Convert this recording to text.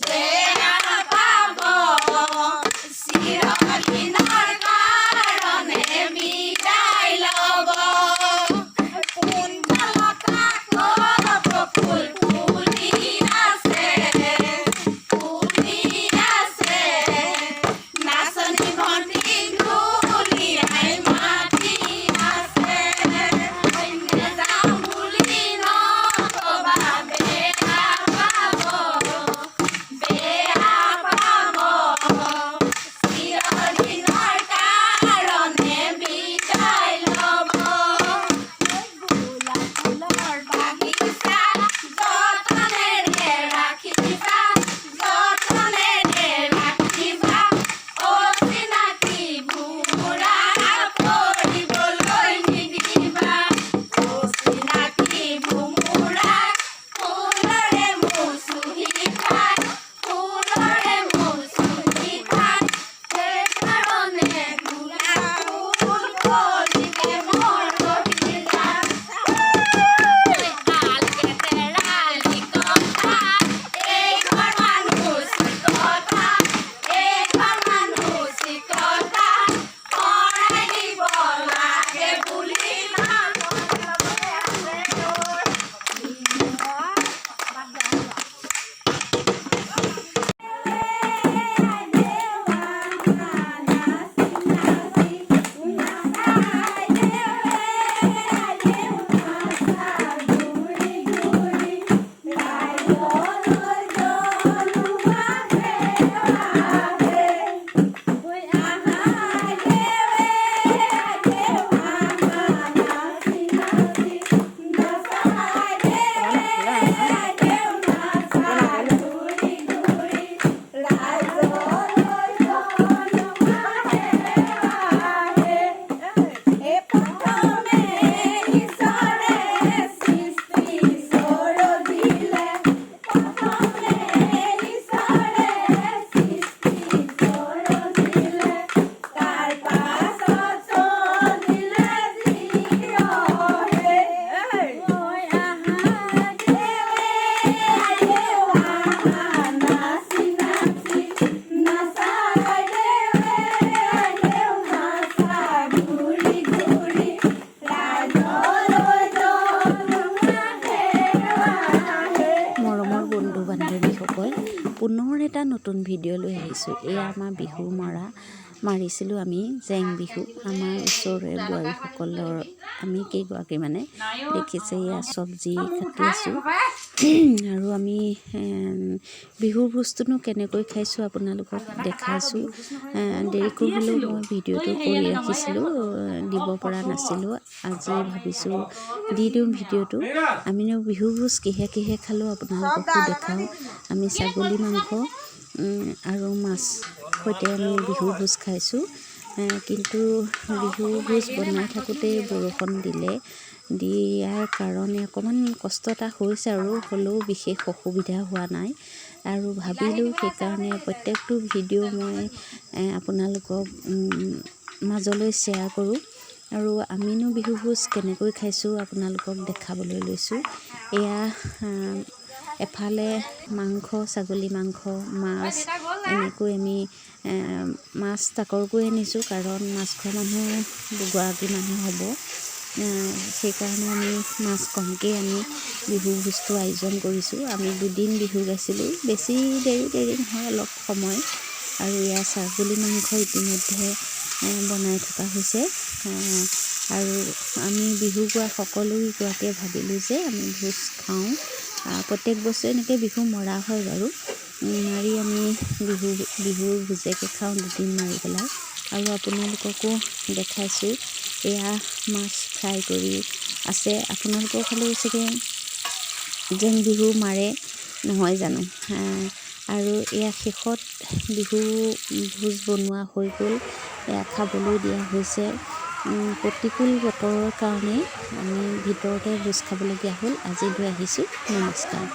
বেয়া পাব, চিৰদিনৰ কাৰণে বিদায় ল'ব। কুঞ্জলতা কপৌ ফুল ফুলি আছে, ফুলি আছে, নাচনী ভণ্টি ঢুলীয়াই মাতি আছে। নেযাওঁ বুলি নকবা, বেয়া পাব, বেয়া পাব, চিৰদিনৰ কাৰণে বিদায় ল'ব। গোলাপ ফুলৰ বাগিচা যতনেৰে ৰাখিবা, যতনেৰে ৰাখিবা, অচিনাকি ভোমোৰা পৰিবলৈ নিদিবা। অচিনাকি ভোমোৰা ফুলৰে মৌ চুহি খায়, ফুলৰে মৌ চুহি খায়, সেইকাৰণে গোলাপ ফুল কলিতে মৰহি যায়। আল কেতেৰালি কথা, এই ঘৰ মানুহ চিকতা, এই ঘৰ মানুহ চিকতা, শৰাই দিব লাগে বুলি। মৰমৰ বন্ধু বান্ধৱীসকল, পুনৰ এটা নতুন ভিডিঅ' লৈ আহিছোঁ। এয়া আমাৰ বিহু মাৰিছিলোঁ আমি জেং বিহু। আমাৰ ওচৰৰে বোৱাৰীসকলৰ আমি কেইগৰাকী মানে দেখিছে, এয়া চব্জি কাটি আছোঁ। আৰু আমি বিহুৰ ভোজটোনো কেনেকৈ খাইছোঁ আপোনালোকক দেখাইছোঁ। দেৰিকৈ হ'লেও মই ভিডিঅ'টো কৰি ৰাখিছিলোঁ, দিব পৰা নাছিলোঁ। আজি ভাবিছোঁ দি দিওঁ ভিডিঅ'টো। আমিনো বিহু ভোজ কিহে কিহে খালোঁ আপোনালোককো দেখাওঁ। আমি ছাগলী মাংস আৰু মাছ সৈতে আমি বিহু ভোজ খাইছোঁ। কিন্তু বিহু ভোজ বনাই থাকোঁতেই বৰষুণ দিলে। দিয়াৰ কাৰণে অকণমান কষ্ট এটা হৈছে আৰু হ'লেও বিশেষ অসুবিধা হোৱা নাই। আৰু ভাবিলোঁ সেইকাৰণে প্ৰত্যেকটো ভিডিঅ' মই আপোনালোকক মাজলৈ শ্বেয়াৰ কৰোঁ। আৰু আমিনো বিহু ভোজ কেনেকৈ খাইছোঁ আপোনালোকক দেখাবলৈ লৈছোঁ। এয়া এফালে মাংস, ছাগলী মাংস, মাছ, এনেকৈ আমি মাছ তাকৰকৈ আনিছোঁ, কাৰণ মাছ খোৱা মানুহ 2গৰাকী মানুহ হ'ব। সেইকাৰণে আমি মাছ কমকৈ আনি বিহু ভোজটো আয়োজন কৰিছোঁ। আমি দুদিন বিহু গাইছিলোঁ, বেছি দেৰি দেৰি নহয়, অলপ সময়। আৰু এয়া ছাগলী মাংস ইতিমধ্যে বনাই থকা হৈছে। আৰু আমি বিহু গোৱা সকলোগৰাকীয়ে ভাবিলোঁ যে আমি ভোজ খাওঁ। প্ৰত্যেক বছৰে এনেকৈ বিহু মৰা হয় বাৰু। মাৰি আমি বিহুৰ ভোজেকে খাওঁ দুদিন মাৰি পেলাই। আৰু আপোনালোককো দেখাইছোঁ, এয়া মাছ ফ্ৰাই কৰি আছে। আপোনালোকৰ ফালেও চাগে জেং বিহু মাৰে নহয় জানো? আৰু এয়া শেষত বিহু ভোজ বনোৱা হৈ গ'ল, এয়া খাবলৈ দিয়া হৈছে। প্ৰতিকূল বতৰৰ কাৰণে আমি ভিতৰতে ভোজ খাবলগীয়া হ'ল। আজিলৈ আহিছোঁ, নমস্কাৰ।